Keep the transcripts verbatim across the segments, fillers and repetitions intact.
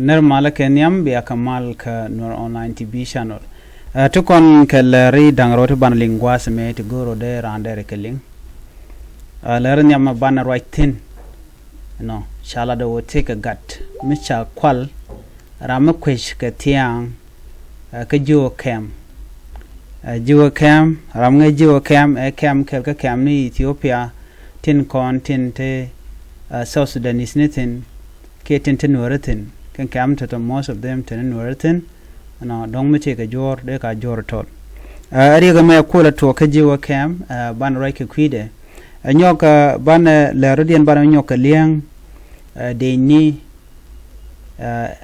Nir malä kɛ nhiam bia kɛ mal kä Nuer Online T V channel. Ɛ, ti kɔn kɛ lɛri da̱ŋ rɛw ti banɛ liŋ gua̱a̱th mɛ ti go̱o̱r rɔ dee raan dɛrɛ kɛ liŋ. Ɛ, lɛri nhiam mɛ banɛ ruac thi̱n. Nɔ, ca lat ɛ wä tëë kɛ gat mi ca kual ram mi kuec kɛ thia̱a̱ŋ, ɛ, kä ji̱ wä kɛm. Ɛ, ji̱ wä kɛm, ram ŋɛ ji̱ wä kɛm, ɛ kɛm kɛl kä kɛm ni Ethiopia, tin kɔn tin te, ɛ, South Sudanese ni thi̱n, kiɛ tin te Nuäri thi̱n, kɛn kɛm tɔ̱tɔ̱ most of them te ni Nuäri thi̱n. Nɔ, dɔ̱ŋ mi tëë kɛ juɔ̱ɔ̱r, dee ka juɔ̱ɔ̱r tɔl. Ɛ, riɛk ɛmɛ kuɔl ɛ tuɔɔk kä ji̱ wä kɛm, ɛ, banɛ ruac kɛ kui̱dɛ. Ɛ, nyɔk, ɛ, banɛ lɛr rɔ̱diɛn banɛ nyɔk kɛ li̱eŋ, ɛ, dee ni, ɛ,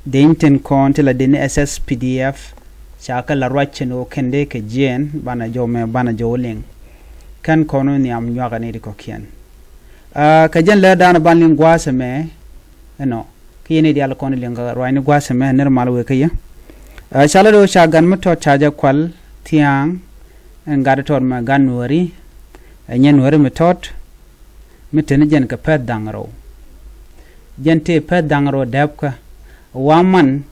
dee ni tin kɔn ti la dee ni S S P D F, ca kɛ la ruac cɛn ɣöö kɛn dee kɛ jiɛɛn, banɛ jɔw mɛ, banɛ jɔw liŋ. Kɛn kɔn nhiam nyuakä ni ti kɔ̱kiɛn. Ɛ, kɛ jɛn lɛ da̱a̱n ban liŋ gua̱a̱th ɛmɛ, ɛnɔ, kä yɛn i̱ diaal kɔn liŋ kɛ ruaacni gua̱a̱th ɛmɛ nir mal wëë kä yɛ. Ɛ, ca lɛ do̱ ca gan mi tɔt ca jɛ kual thia̱a̱ŋ, ɛn gat tɔt mɛ gan Nuäri, ɛ nyɛ Nuäri mi tɔt, mi teni jɛn kɛ pɛth da̱ŋ rɛw. Jɛn tëë pɛth da̱ŋ rɛw dɛpkä, wa man,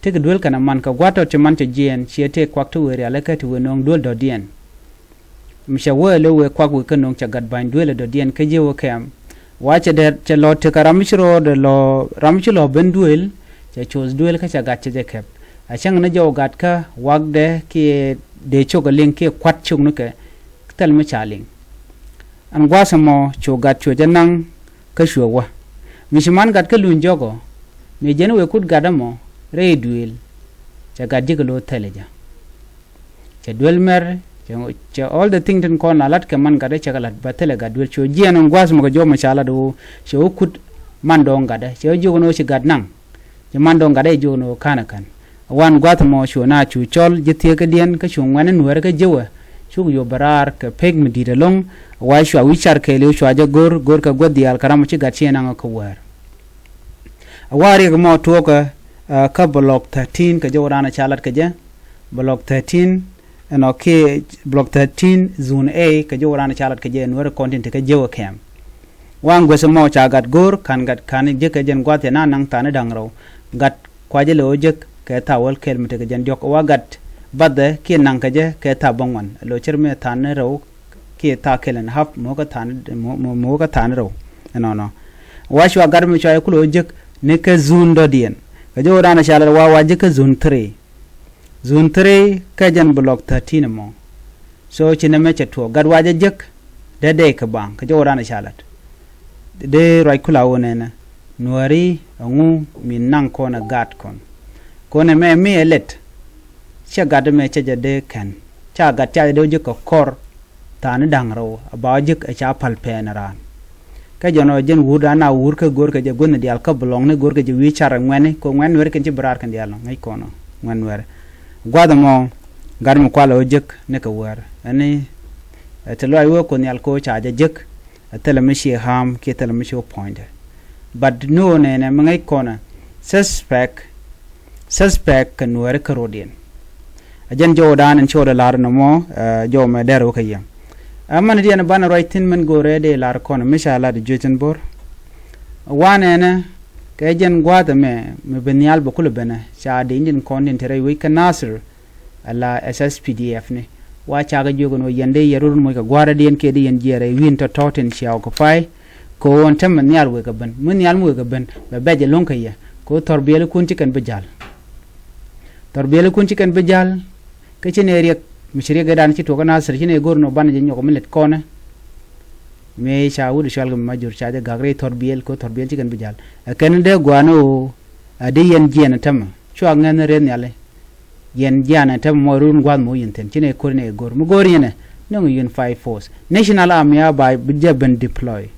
tekɛ duel kɛn a man kɛ gua̱a̱th tɔt ci man cɛ jiɛɛn, ciɛ tëë kuak ti wëë rialikä ti wëë no̱o̱ŋ duel dɔ̱diɛn. Mi cɛ wee lo̱ wee kuak wee kä no̱o̱ŋ cɛ gat ba̱ny duëël ɛ dɔ̱diɛn kä ji̱ wä kɛm. Wa cɛ dee cɛ lɔ tekɛ ram mi ci rɔɔdɛ lɔ ram mi ci lɔ ben duëël, cɛ coth duëël kä cɛ gat cɛ jɛ kɛp. A cäŋ ni jɔw gat kä wakdɛ kiɛ dee cok ɛ liŋ kiɛ kua̱t cok ni kɛ thil mi ca liŋ. Ɛn gua̱a̱th ɛmɔ cu gat cuɛ jɛ naŋ kä cuɛ wä. Mi ci man gat kä luny jɔkɔ, mi jɛn wee kut gat ɛmɔ rɛy duëël, cɛ gat ji̱ kɛ lo̱ thilɛ jɛ. Cɛ duel mɛr, cɛ, cɛ all the thing tin kɔn la lat kɛ man gatdä cɛ kɛ lat bä thilɛ gat duel. Cɛ jiɛn in gua̱a̱th mɛ kɛ jɔw mɛ ca lat ɣöö cɛ wä kut man dɔ̱ŋ gatdä, cɛ wä jiök in ɣöö ci gat naŋ. Ci man dɔ̱ŋ gatdä cɛ jiök in ɣöö ka̱n ɛ ka̱n. Wan gua̱a̱th mɔ cu na cu cɔl ji̱ thieekädiɛn kä cu ŋuɛ̈ni Nuäärä kä ji̱ wä. Cuk yop bɛ raar kɛ pek mi di̱i̱t ɛlɔ̱ŋ. Wa cua wi̱c car kɛɛliw cua jɛ go̱r, go̱r kɛ guäth diaal kɛ ram ci gat ci naŋ kä wäär. Wa riɛk mɔ tuɔɔkä, ɛ, kä block thirteen kɛ jɔw raan ca lat kɛ jɛ. Block thirteen, ɛnɔ kiɛ block thirteen zone A kɛ jɔw raan ca lat kɛ jɛ Nuäärä kɔn tin te kä ji̱ wä kɛm. Wa guäth mɔ ca gat go̱r, ka̱n gat ka̱n ji̱ kɛ jɛn gua̱th yɛ na naŋ tha̱a̱ni da̱ŋ rɛw. Gat kuacä lɛ ɣöö jek kɛ tha̱a̱ wäl kɛl mi tekɛ jɛn diɔ̱k. Wa gat bathɛ kiɛ naŋ kɛ jɛ kɛ tha̱a̱ bäŋuan. Lo̱c cär mi tha̱a̱ni rɛw kiɛ tha̱a̱ kɛl ɛn half, mo̱o̱kä tha̱a̱ni, mo̱o̱, mo̱o̱, mo̱o̱kä tha̱a̱ni rɛw. Ɛnɔnɔ. Wa cua gat mi cua jɛ kulɛ ɣöö jek ni kä zone dɔ̱diɛn. Kɛ jɔw raan ca lat wa, wa jek kä zone three. Zone three kä jɛn block thirteen mɔ. So ci nɛmɛ cɛ tuɔɔk gat wa jɛ jek dee dee kɛ baŋ kɛ jɔw raan ca lat. Dee ruac kula wä nɛnɛ Nuääri ɛŋu mi naŋ kɔn ɛ gat kɔn. Kɔn ɛmɛ mi ɛ lɛt. Cɛ gat ɛmɛ cɛ jɛ dee kɛn. Ca gat ca jɛ dee wä jek kɛ kɔr. Tha̱a̱ni da̱ŋ rɛw a ba wä jek ɛ ca pal pɛɛn raan. Kä jɔn ɔ jɛn wur dan a wur kä go̱r kɛ jɛ guäthni diaal kä bi lɔŋni go̱r kɛ jɛ wi̱i̱ car ɛ ŋuɛ̈ni kɛ ŋuɛ̈n Nuɛr kɛn ci bi raar kɛn diaal ŋäc kɔn ɔ ŋuɛ̈n Nuɛr. Gua̱th ɛmɔ gat mi kualɛ wä jek ni kɛ wäär ɛni, ɛ, te luaac wee Kuoth Nhial kɛ wä ca jɛ jek. Ɛ thilɛ mi ci ha̱a̱m kiɛ thilɛ mi ci wä puɔ̱nydɛ. But ni ɣöö nɛnɛ mi ŋäc kɔn ɛ suspect, suspect kɛ Nuääri kä ro̱diɛn. A jɛn jɔwdan in codɛ lar nɔmɔ, ɛ, jɔw mɛ dɛr wä kä yɛ. Ɛ mɛn diɛn banɛ ruac thi̱n mɛn go̱rɛ dee lar kɔn mi ca lat juec in bo̱r. Wanɛ nɛ kɛ jɛn gua̱a̱th ɛmɛ mi bi nhial bɛ kulɛ benɛ ca dee indin kɔn din te rɛy wec kä Nasir. Ala S S P D F ni wa cakɛ jiök ɛn ɣöö yɛn dee yɛ rot moc kɛ gua̱a̱rädiɛn kiɛ dee yɛn jiɛɛrɛ wi̱i̱n tɔ̱tɔ̱ tin cia occupy. Kɛ ɣöö ɛn täämɛ nhial wekɛ ben, mi nhial mi wekɛ ben bɛ bɛc ɛlɔ̱ŋ kɛ yɛ. Kɛ ɣöö thɔrbiɛlikun ci kɛn bi ja̱l. Thɔrbiɛlikun ci kɛn bi ja̱l. Kä ci nɛ riɛk mi ci riɛk ëëdan ci tuɔɔk kä Nasir ci nɛ go̱r ɛn ɣöö banɛ jɛ nyɔk mi lät kɔnɛ. Mëë ca wut cual kɛ mi ma jur ca jɛ gak rɛy thɔrbiɛl kɛ ɣöö thɔrbiɛl ci kɛn bi ja̱l. Ɛ kɛn dee gua̱a̱n ɣöö a dee yɛn jiɛɛn ɛ täämɛ cua ŋɛn riet nhiali. Yɛn jianɛ te mɔ run gua̱th mɔ yin thi̱n ci nɛ ko̱r nɛ go̱r mi go̱r yɛnɛ. Nɔŋ unified force, national army a ba jɛ ben deploy.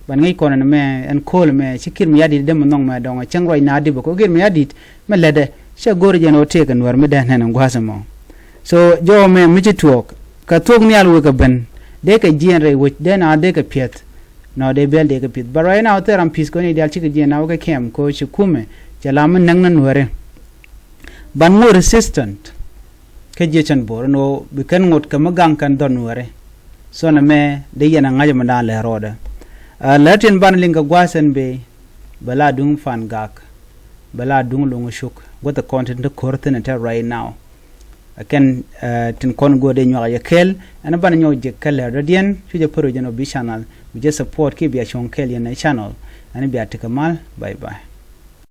Ban ŋäc kɔn ɛn mɛ ɛn ko̱l mɛ ci Kiir Mayardit dee mi nhɔŋ mɛ dɔŋ cäŋ ruac na dipɛ kɛ Kiir Mayardit mɛ lätdɛ. Cɛ go̱r jɛn ɣöö tëëkɛ Nuäär mi dee nɛn ɛn gua̱th ɛmɔ. So jɔw mɛ mi ci tuɔɔk kɛ thuɔ̱k nhial wekɛ ben dee kɛ jiɛɛn rɛy wec dee na dee kɛ piɛth. Nɔ dee bɛl dee kɛ piɛth but right now thil ram pi̱th kɔn i̱ diaal cikɛ jiɛɛn na wekɛ kɛm kɛ ɣöö ci kumɛ cɛ la mi näk ni Nuääri. Ban ŋot resistant kä jiecän bo̱r ɛn ɣöö bi kɛn ŋot kɛ mi gaŋ kɛn dhɔr Nuääri. So nɛmɛ dee yɛn a ŋa̱c ɛmɛ da̱a̱n lɛ rɔɔdɛ. Ɛ lät tin ban liŋ kɛ gua̱a̱th ɛn bee bɛ la duŋ Pan Gak. bɛ la duŋ loŋ cuk guäth kɔn tin te ko̱r thin te right now. Ɛ kɛn tin kɔn go̱o̱r dee nyuak yɛ kɛɛl ɛn banɛ nyɔk jek kɛ lɛr dɔ̱diɛn cu jɛ pär jɛn ɔ bi channel bi jɛ support kiɛ bia cuɔ̱ŋ kɛɛl yɛn ɛ channel. Ɛn bia tekɛ mal, bye bye.